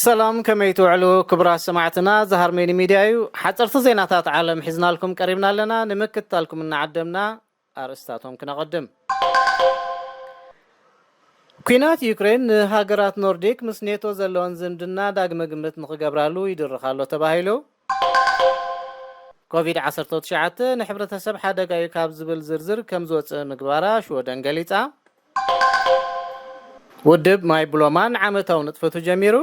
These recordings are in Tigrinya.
ሰላም፣ ከመይ ትውዕሉ ክቡራት ሰማዕትና? እዚ ሃርሜኒ ሚድያ እዩ። ሓፀርቲ ዜናታት ዓለም ሒዝናልኩም ቀሪብና ኣለና። ንምክትታልኩም እናዓደምና ኣርእስታቶም ክነቐድም። ኲናት ዩክሬን ንሃገራት ኖርዲክ ምስ ኔቶ ዘለወን ዝምድና ዳግመ ግምት ንኽገብራሉ ይድርኽ ኣሎ ተባሂሉ። ኮቪድ ዓሰርተ ትሽዓተ ንሕብረተሰብ ሓደጋ እዩ ካብ ዝብል ዝርዝር ከም ዝወፅእ ምግባራ ሽወደን ገሊፃ። ውድብ ማይ ብሎማን ዓመታዊ ንጥፈቱ ጀሚሩ።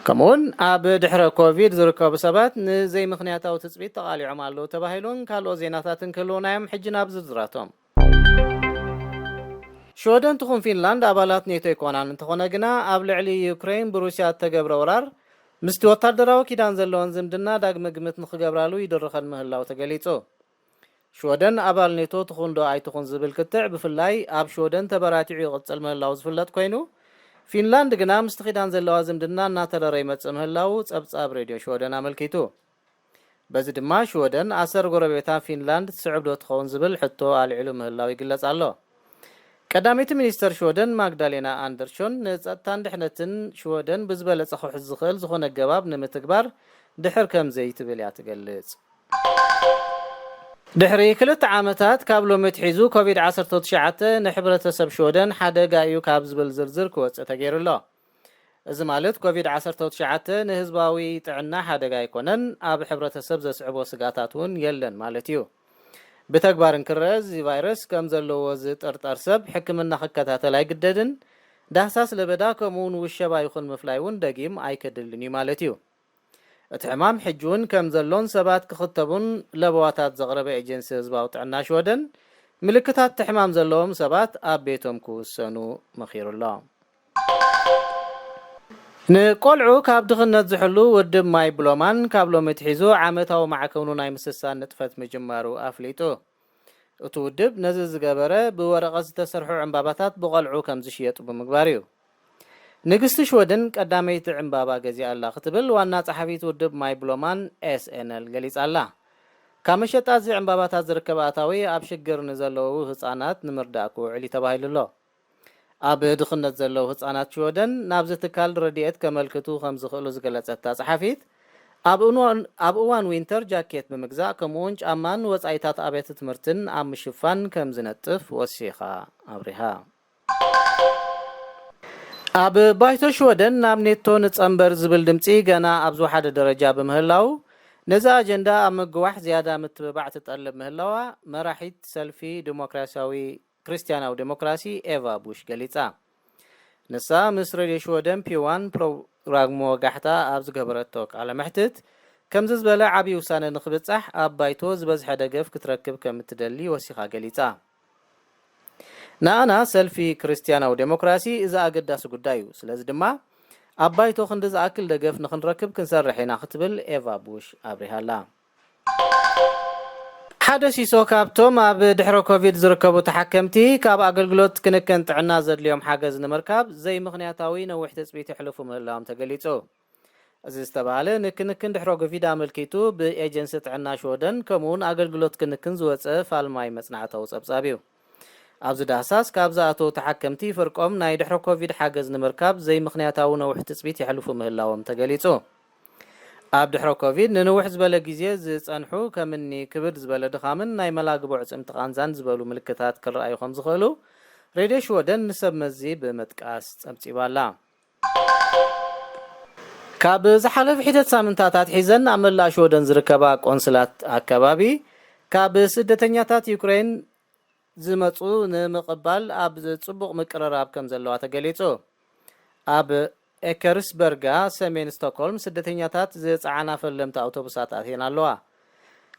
ከምኡውን ኣብ ድሕረ ኮቪድ ዝርከቡ ሰባት ንዘይምኽንያታዊ ትፅቢት ተቓሊዖም ኣለዉ ተባሂሉን ካልኦት ዜናታትን ክህልውና እዮም። ሕጂ ናብ ዝርዝራቶም። ሽወደን ትኹን ፊንላንድ ኣባላት ኔቶ ኣይኮናን። እንተኾነ ግና ኣብ ልዕሊ ዩክሬን ብሩስያ እተገብረ ወራር ምስቲ ወታደራዊ ኪዳን ዘለወን ዝምድና ዳግመ ግምት ንኽገብራሉ ይድርኸን ምህላው ተገሊጹ። ሽወደን ኣባል ኔቶ ትኹን ዶ ኣይትኹን ዝብል ክትዕ ብፍላይ ኣብ ሽወደን ተበራቲዑ ይቕጽል ምህላው ዝፍለጥ ኮይኑ፣ ፊንላንድ ግና ምስቲ ኪዳን ዘለዋ ዝምድና እናተረረ ይመጽእ ምህላው ጸብጻብ ሬድዮ ሽወደን ኣመልኪቱ። በዚ ድማ ሽወደን ኣሰር ጎረቤታ ፊንላንድ ትስዕብ ዶ ትኸውን ዝብል ሕቶ ኣልዒሉ ምህላው ይግለጽ ኣሎ። ቀዳመይቲ ሚኒስተር ሽወደን ማግዳሌና ኣንደርሾን ንጸጥታን ድሕነትን ሽወደን ብዝበለጸ ክውሕዝ ዝኽእል ዝኾነ ኣገባብ ንምትግባር ድሕር ከም ዘይትብል እያ ትገልጽ። ድሕሪ ክልተ ዓመታት ካብ ሎሚ ኣትሒዙ ኮቪድ ዓሰርተ ትሽዓተ ንሕብረተሰብ ሽወደን ሓደጋ እዩ ካብ ዝብል ዝርዝር ክወጽእ ተገይሩ ኣሎ። እዚ ማለት ኮቪድ ዓሰርተ ትሽዓተ ንህዝባዊ ጥዕና ሓደጋ ኣይኮነን፣ ኣብ ሕብረተሰብ ዘስዕቦ ስጋታት እውን የለን ማለት እዩ። ብተግባር እንክረአ እዚ ቫይረስ ከም ዘለዎ ዝጥርጠር ሰብ ሕክምና ክከታተል ኣይግደድን፣ ዳህሳስ ለበዳ ከምኡ እውን ውሸባ ይኹን ምፍላይ እውን ደጊም ኣይከድልን እዩ ማለት እዩ። እቲ ሕማም ሕጂ እውን ከም ዘሎን ሰባት ክኽተቡን ለበዋታት ዘቕረበ ኤጀንሲ ህዝባዊ ጥዕና ሽወደን፣ ምልክታት እቲ ሕማም ዘለዎም ሰባት ኣብ ቤቶም ክውሰኑ መኺሩ ኣሎ። ንቆልዑ ካብ ድኽነት ዝሕሉ ውድብ ማይ ብሎማን ካብ ሎሚ ኣትሒዙ ዓመታዊ ማዕከኑ ናይ ምስሳን ንጥፈት ምጅማሩ ኣፍሊጡ። እቲ ውድብ ነዚ ዝገበረ ብወረቐት ዝተሰርሑ ዕምባባታት ብቆልዑ ከም ዝሽየጡ ብምግባር እዩ። ንግስቲ ሽወደን ቀዳመይቲ ዕምባባ ገዚኣ ኣላ ክትብል ዋና ጸሓፊት ውድብ ማይ ብሎማን ኤስኤንኤል ገሊጻ ኣላ። ካብ መሸጣ እዚ ዕምባባታት ዝርከብ ኣታዊ ኣብ ሽግር ንዘለዉ ህጻናት ንምርዳእ ክውዕል እዩ ተባሂሉ ኣሎ። ኣብ ድኽነት ዘለዉ ህጻናት ሽወደን ናብዚ ትካል ረድኤት ከመልክቱ ከም ዝኽእሉ ዝገለጸት እታ ጸሓፊት፣ ኣብ እዋን፣ ኣብ እዋን ዊንተር ጃኬት ብምግዛእ ከምኡውን ጫማን ወጻኢታት ኣብያተ ትምህርትን ኣብ ምሽፋን ከም ዝነጥፍ ወሲኻ ኣብሪሃ። ኣብ ባይቶ ሽወደን ናብ ኔቶ ንጸንበር ዝብል ድምጺ ገና ኣብ ዝወሓደ ደረጃ ብምህላው፣ ነዚ ኣጀንዳ ኣብ ምግዋሕ ዝያዳ ምትብባዕ ትጠልብ ምህላዋ መራሒት ሰልፊ ዲሞክራሲያዊ ክርስትያናዊ ዴሞክራሲ ኤቫ ቡሽ ገሊጻ። ንሳ ምስ ሬድዮ ሽወደን ፒዋን ፕሮግራግሞ ጋሕታ ኣብ ዝገበረቶ ቃለ መሕትት፣ ከምዚ ዝበለ ዓብዪ ውሳነ ንኽብጻሕ ኣብ ባይቶ ዝበዝሐ ደገፍ ክትረክብ ከም እትደሊ ወሲኻ ገሊጻ። ንኣና ሰልፊ ክርስትያናዊ ዴሞክራሲ እዚ ኣገዳሲ ጉዳይ እዩ፣ ስለዚ ድማ ኣብ ባይቶ ክንዲ ዝኣክል ደገፍ ንኽንረክብ ክንሰርሕ ኢና ክትብል ኤቫ ቡሽ ኣብሪሃ ኣላ። ሓደ ሲሶ ካብቶም ኣብ ድሕረ ኮቪድ ዝርከቡ ተሓከምቲ ካብ ኣገልግሎት ክንክን ጥዕና ዘድልዮም ሓገዝ ንምርካብ ዘይምኽንያታዊ ነዊሕ ትጽቢት የሕልፉ ምህላዎም ተገሊጹ። እዚ ዝተባህለ ንክንክን ድሕረ ኮቪድ ኣመልኪቱ ብኤጀንሲ ጥዕና ሽወደን ከምኡውን ኣገልግሎት ክንክን ዝወጸ ፋልማይ መጽናዕታዊ ጸብጻብ እዩ። ኣብዚ ዳህሳስ ካብ ዝኣተዉ ተሓከምቲ ፍርቆም ናይ ድሕረ ኮቪድ ሓገዝ ንምርካብ ዘይምኽንያታዊ ነዊሕ ትጽቢት የሕልፉ ምህላዎም ተገሊጹ። ኣብ ድሕረ ኮቪድ ንንውሕ ዝበለ ግዜ ዝጸንሑ ከምኒ ክብድ ዝበለ ድኻምን ናይ መላግቦ ዕጽምቲ ቃንዛን ዝበሉ ምልክታት ክረኣዩ ከም ዝኽእሉ ሬድዮ ሽወደን ንሰብ መዚ ብምጥቃስ ጸብጺባ ኣላ። ካብ ዝሓለፈ ሒደት ሳምንታት ኣትሒዘን ኣብ መላእ ሽወደን ዝርከባ ቆንስላት ኣከባቢ ካብ ስደተኛታት ዩክሬን ዝመጹ ንምቕባል ኣብ ጽቡቕ ምቅርራብ ከም ዘለዋ ተገሊጹ። ኣብ ኤከርስበርጋ ሰሜን ስቶክሆልም ስደተኛታት ዝጸዓና ፈለምቲ ኣውቶቡሳት ኣትየን ኣለዋ።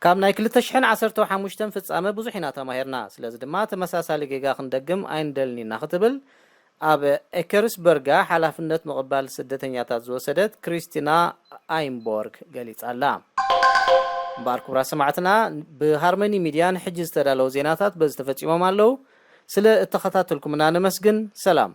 ካብ ናይ ክልተ ሽሕን ዓሰርተ ሓሙሽተን ፍጻመ ብዙሕ ኢና ተማሂርና፣ ስለዚ ድማ ተመሳሳሊ ጌጋ ክንደግም ኣይንደልን ኢና ክትብል ኣብ ኤከርስበርጋ ሓላፍነት ምቕባል ስደተኛታት ዝወሰደት ክሪስቲና ኣይምቦርግ ገሊጻ ኣላ። እምበኣር ክቡራት ሰማዕትና፣ ብሃርመኒ ሚድያ ንሕጂ ዝተዳለዉ ዜናታት በዚ ተፈጺሞም ኣለዉ። ስለ እተኸታተልኩምና ነመስግን። ሰላም።